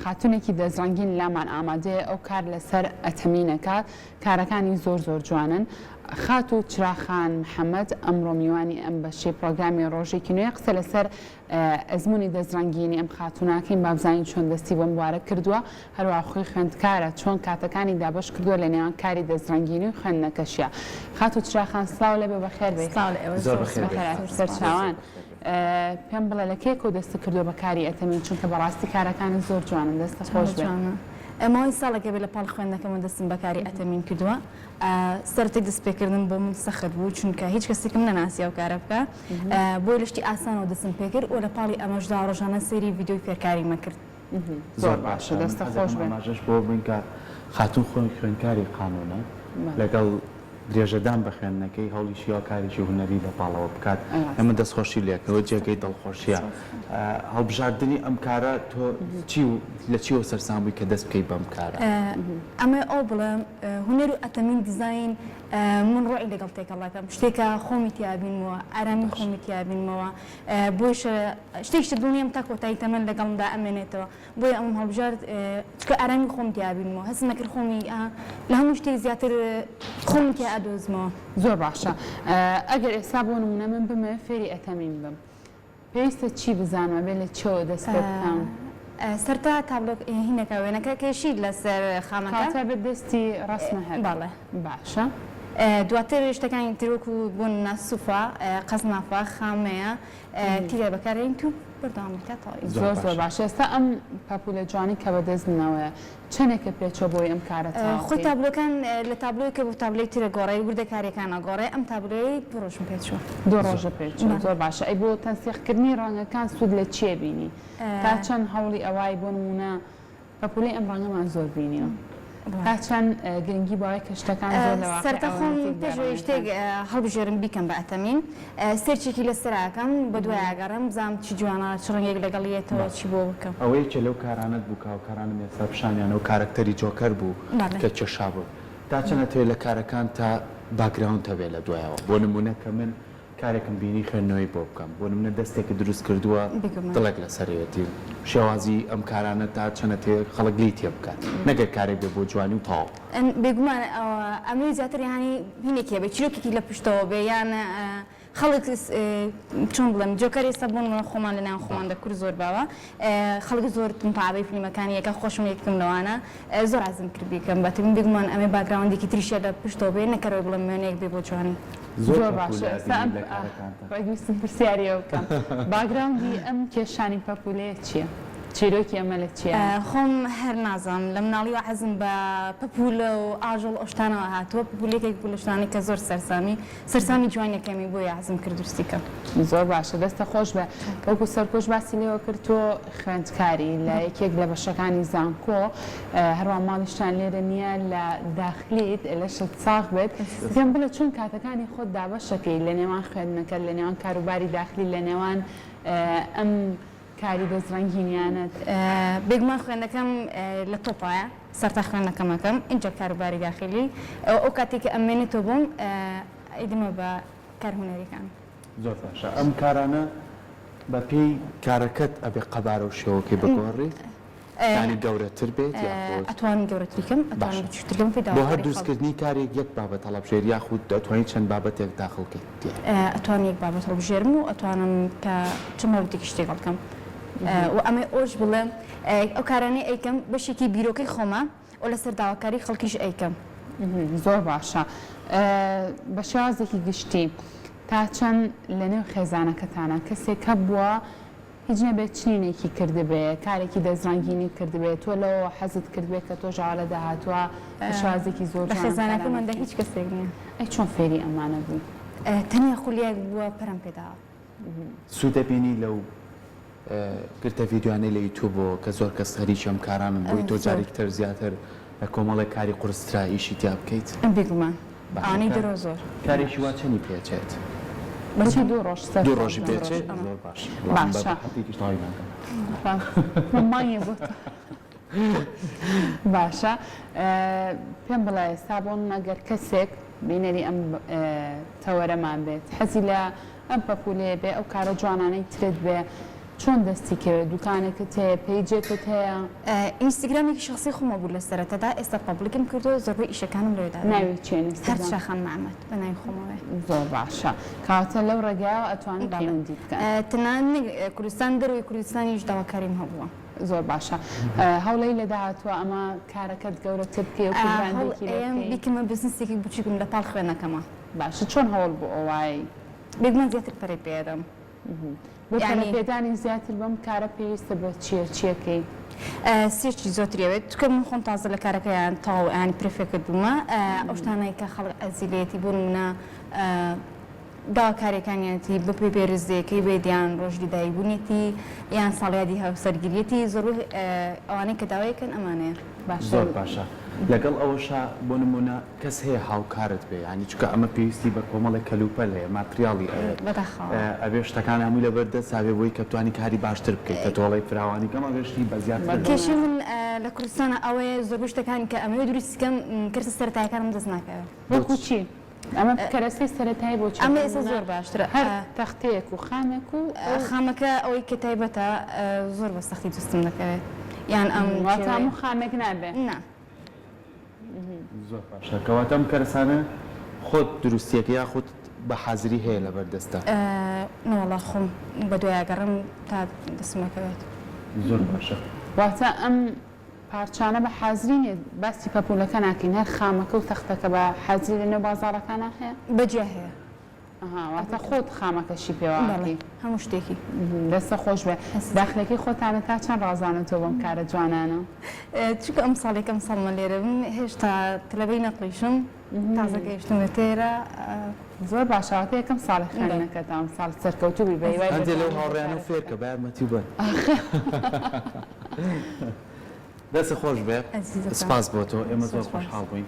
خاتونێکی دەستڕەنگین لامان ئامادەیە ئەو کار لەسەر ئەتەمین ئەکات کارەکانی زۆر زۆر جوانن خاتوو چراخان محەمەد ئەمڕۆ میوانی ئەم بەشەی پڕۆگرامی ڕۆژێکی نوێ قسە لەسەر ئەزموونی دەستڕەنگینی ئەم خاتووناکەین با بزانین چۆن دەستی بەم بوارە کردووە هەروەها خۆی خوێندکارە چۆن کاتەکانی دابەش کردووە لە نێوان کاری دەستڕەنگینی و خوێندنەکەشیا خاتوو چراخان سڵاو لێبێ بەخێر بێی. سڵاو لە ئێوەش زۆر زۆر بەخێر سوپاس بێی زۆر سوپاس. سەرچاوان پێم بڵێ لە کەیەکەوە دەستت کردووە بە کاری ئەتەمین چونکە بەڕاستی کارەکانت زۆر جوانن دەستت خۆش چەندە بێ. جوانە ماوەی ساڵێکە بێ لە پاڵ خوێندنەکەمەوە دەستم بە کاری ئەتەمین کردووە سەرەتای دەست پێکردن بۆ من سەخت بوو چونکە هیچ کەسێکم نەناسی ئەو کارە بکا بۆیە لە شتی ئاسانەوە دەستم پێکرد و لە پاڵی ئەمەشدا ڕۆژانە سەیری ڤیدیۆی فێرکاریمە کرد. زۆر باشە من دەستت خۆش حەزەکەم بێ. ئاماژەش بەوە بکەین کە خاتوون خۆی خوێندکاری قانوونە لەگەڵ درێژەدان بە خوێندنەکەی هەوڵیشی یاوە کارێکی هونەری لە پاڵەوە بکات ئێمە دەستخۆشی لێکەین و جێگەی دڵخۆشیە هەڵبژاردنی ئەم کارە تۆ چی و لە چیەوە سەرسام بووی کە دەست بکەی بەم کارە؟ ئەمەوێ ئەوە بڵێم هونەر و ئەتەمین دیزاین من ڕۆحی لەگەڵ تێکەڵ ئەکەم شتێکە خۆمی تیا بینمەوە ئارامی خۆمی تیا بینمەوە بۆیشە شتێکیشە دڵنیام تا کۆتایی تەمەن لەگەڵمدا ئەمێنێتەوە بۆیە ئەوم هەڵبژارد چونکە ئارامی خۆم تیا بینمەوە هەستم ئەکرد خۆمی لە هەموو شتێک زیاتر خۆمی تیا ئەدۆزمەوە. زۆر باشە ئەگەر ئێستا بۆ نمونە من بمەوێ فێری ئەتەمین بم پێویستە چی بزانم ئەبێ لە چیەوە دەست پێ بکەم؟ سەرتا تابلۆ هینەکە وێنەکە کێشیت لەسەر خامەکە. کەواتە ئەبێت دەستی ڕەسمە هەبێت. بەڵێ. باشە. دواتر شتەکانی تر وەکو بۆ نمونە سوفە، قەزنافە، خامەیە، تیرە بەکارێنیت و بەردەوام بیت تا تەواوی. زۆر زۆر باشە ئێستا ئەم پەپولە جوانەی کە بەدەست منەوەیە چەنێکە پێچوە بۆی ئەم کارە تەواو خۆی کەی؟ تابلۆکان لە تابلۆیەکە بۆ تابلۆی ترە گۆڕێ وردەکاریەکان ئەگۆڕێ ئەم تابلۆیەی دوو ڕۆژم پێچوە. دوو ڕۆژە پێچوە زۆر باشە ئەی بۆ تەنسیق کردنی ڕەنگەکان سوود لە چیە بینی تا چەند هەوڵی ئەوای بۆ نمونە پەپولەی ئەم ڕەنگەمان زۆر بینیوە تا چەند گرنگی بەوەی کە شتەکان زۆر لە سەرەتا واقیعەوە خۆم نزیک پێش بێ ئەوەی شتێک ڕەنگەکان. هەڵبژێرم بیکەم بە ئەتەمین search ێکی لەسەر ئەکەم بەدوای ئەگەڕێم بزانم چی جوانە چ ڕەنگێک لەگەڵ یەتەوە چی بۆ بکەم. ئەوە یەکێ لەو کارانەت بوو کە هاوکارانم ئێستا پیشانیان ئەو کارەکتەری جۆکەر بوو بەڵێ. کە کێشابوو تا چەند ئەتەوێ لە کارەکانتا background هەبێ لە دوایەوە بۆ نموونە کە من کارێکم بینی خوێندنەوەی بۆ بکەم بۆ نمونە دەستێکت دروست کردووە بێگومان. دڵێک لەسەرەیەتی شێوازی ئەم کارانە تا چەنە تێ خەڵک لێی تێ بگات نەگەر کارێک بێ بۆ جوانی و تەواو. بێگومان ئەمەوێ زیاتر یانی هینێکی هەبێ چیرۆکێکی لە پشتەوە بێ یان خەڵک چۆن بڵێم جۆکەر ئێستا بۆ نمونە خۆمان لە ناو خۆمان دە کورد زۆر باوە خەڵک زۆر متابەی فیلمەکانی یەکە خۆشم یەکێکم لەوانە زۆر حەزم کرد بیکەم بە تەمین بێگومان ئەمێ background ێکی تریشە لە پشتەوە بێ نەکەرەوەی بڵێم وێنەیەک بێ بۆ جوانی. زۆر زۆر باشە پەپولە ئێستا ئەبینین ئەم لە کارەکانتا. ڕێک ویستم پرسیاری ئەوە بکەم background ی ئەم کێشانی پەپولەیە چییە؟ چیرۆکی ئەمە لە چیایە؟ خۆم هەر نازانم لە مناڵیوە حەزم بە پەپولە و ئاژەڵ و ئەو شتانەوە هاتووە پەپولە یەکێک بوو لە شتانەی کە زۆر سەرسامی سەرسامی جوانیەکەمی بۆیە حەزم کرد دروستی کەم. زۆر باشە دەستت خۆش بێ وەکو سەرکۆش باسی لێوە کرد تۆ خوێندکاری لە یەکێک لە بەشەکانی زانکۆ هەروا ماڵیشتان لێرە نییە لە داخلیت لەشت ساغ بێت پێم بڵێ چۆن کاتەکانی خۆت دابەشەکەی لە نێوان خوێندنەکەت لە نێوان کاروباری داخلی لە نێوان ئەم کاری دەست ڕەنگینیانەت؟ بێگومان خوێندنەکەم لە تۆپایە سەرتا خوێندنەکەم ئەکەم ئینجا کاروباری داخیلی ئەو کاتەی کە ئەمێنێتەوە بۆم ئەیدەمەوە بە کار هونەریەکان. زۆر باشە ئەم کارانە بە پێی کارەکەت ئەبێ قەبارە و شێوەکەی بگۆڕیت یانی گەورەتر بێت یاخود؟ ئەتوانم گەورەتری کەم ئەتوانم باشە بچوکتر کەم بە پێی بۆ هەر داواکاری خەڵک. دروستکردنی کارێک یەک بابەت هەڵەبژێری یاخود ئەتوانی چەند بابەتێک داخڵ کەیت تیایا؟ ئەتوانم یەک بابەت هەڵبژێرم و ئەتوانم کە چەند بابەتێکیش تێکەڵ کەم و ئەمەی ئەوش بڵێم ئەو کارانەی ئەیکەم بەشێکی بیرۆکەی خۆمە و لەسەر داواکاری خەڵکیش ئەیکەم. زۆر باشە بە شێوازێکی گشتی تا چەند لەنێو خێزانەکەتانا کەسێک هەبووە هیچ نەبێت چنینێکی کردبێ کارێکی دەستڕەنگینی کردبێ تۆ لەوەوە حەزت کردبێ کە تۆش ئاوا لە داهاتووا بە شێوازێکی زۆر لە جوان ئەم کارانە خێزانەکەماندا بکەی؟ هیچ کەسێک نییە. ئەی چۆن فێری ئەمانە بووی؟ تەنیا خولیایەک بووە پەرەم پێداوە. سوود دەبینی لەو گرتە ڤیدیۆیانەی لە یوتوبەوە کە زۆر کەس خەریکی ئەم کارانەن بۆی تۆ زۆر. جارێکی تر زیاتر لە کۆمەڵێک کاری قورسترا ئیشی تیا بکەیت؟ بێگومان باشە ئەوانەی کار دەرەوە زۆر. کارێکی وا چەنی پێ ئەچێت؟ بەچی دوو ڕۆژ سەر دوو ڕۆژی دوو پێ ڕۆژ ئەچێت؟ ئەمە. زۆر باشە بەڵام بە باشە هەفتەیەکیش تەواوی ناکەم. مانگێک بۆ تۆ. باشە پێم بڵێ ئێستا بۆ من ئەگەر کەسێک بینەری ئەم تەوەرەمان بێت حەزی لە ئەم پەپولەیە بێ ئەو کارە جوانانەی ترت بێ. چۆن دەستی کەوێت؟ دوکانێکت هەیە؟ پەیجێکت هەیە؟ ئینستگرامێکی شەخسی خۆمە بوو لە سەرەتادا ئێستا public م کردووە زۆربەی ئیشەکانم لەوێ دادەنێم. ناوی چیە ئینستگرام؟ هەر چراخان محمد بە ناوی خۆمەوەیە. زۆر باشە کەواتە لەو ڕێگایەوە ئەتوانن پەیوەندی بکەن. بەڵێ تەنانەت نەک کوردستان دەرەوەی کوردستانیش داواکاریم هەبووە. زۆر باشە هەوڵەی لە داهاتووە ئەمە کارەکەت گەورەتر بکەی وەکو هەوڵ براندێکی لێ ئەیەم بکەی؟ بیکەمە بزنسێکی بچووکم لە پاڵ خوێندنەکەما. باشە چۆن هەوڵ بۆ ئەوەی؟ بێگومان زیاتر پەرەی پێ ئەدەم. بۆ یانی. پەرەپێدانی زیاتر بەم کارە پێویستە بە چیە چیەکەی؟ search ی زۆتری ئەوێت چونکە من خۆم تازە لە کارەکەیان تەواو یانی perfect بوومە ئەو شتانەی کە خەڵک ئەزی لێتی بۆ نمونە داواکاریەکانیەتی بە پێی birthday ەکەی بێت یان ڕۆژی لەدایکبوونیەتی یان ساڵیادی هاوسەرگیریەتی زۆربەی ئەوانەی کە داوای ئەکەن ئەمانەیە. باشە. زۆر باشە لەگەڵ ئەوەشا بۆ نمونە کەس هەیە هاوکارت بێ یانی چونکە ئەمە پێویستی بە کۆمەڵێک کەلوپەل هەیە ماتریاڵی ئەوێت بەداخەوە. ئەبێ شتەکان هەمووی لەبەر دەستا بێ بۆی کە بتوانی کاری باشتر بکەیت کە تۆڵەی فراوانی کەم ئەبێ شتی بە زیاتر لەگەڵ کێشەی من لە کوردستانا ئەوەیە زۆربەی شتەکانی کە ئەمەوێ دروستی کەم کەرسە سەرەتایەکانم دەست ناکەوێ. وەکو چی؟ ئەمە کەرەسەی سەرەتایی بۆ چیە؟ ئەمە ئێستا زۆر باشترە. هەر تەختەیەک و خامێک و ئەو. خامەکە ئەوەی کە تایبەتە زۆر بە سەختی دەستم دەکەوێت یان ئەم واتە هەموو خامێک نابێ؟ نا. زۆر باشە کەواتە ئەم کەرەسانە خۆت دروستیەکەی یاخود بە حازری هەیە لەبەر دەستتا؟ نەوەڵا خۆم بەدوای ئەگەڕێم تا دەستم ئەکەوێت. زۆر باشە. واتە ئەم پارچانە بە حازری نیە باسی پەپولەکە ناکەین هەر خامەکە و تەختەکە بە حازری لە نێو بازاڕەکانا هەیە؟ بە جیا هەیە. ئەها واتە خۆت خامەکەشی پێوە بەڵێ ئەکەی. هەموو شتێکی. دەستت خۆش بێ. داخلەکەی خۆتانە تا چەند ڕازانەتەوە بەم کارە جوانانە؟ چونکە ئەمساڵ یەکەم ساڵمە لێرە بم هێشتا تەلەبەی نەقڵیشم تازە گەیشتومەتە ئێرە. زۆر باشە واتە یەکەم ساڵی خوێندنەکەتە ئەمساڵ سەرکەوتوو بی بەهیوای هەندێ لەو بەردەوامی هاوڕێیانە کارەکەت. فێرکە با یارمەتی بەن. دەستت خۆش بێ ئەزیزەکەم سپاس بۆ تۆ ئێمە زۆر زۆر سپاس. خۆشحاڵ بووین.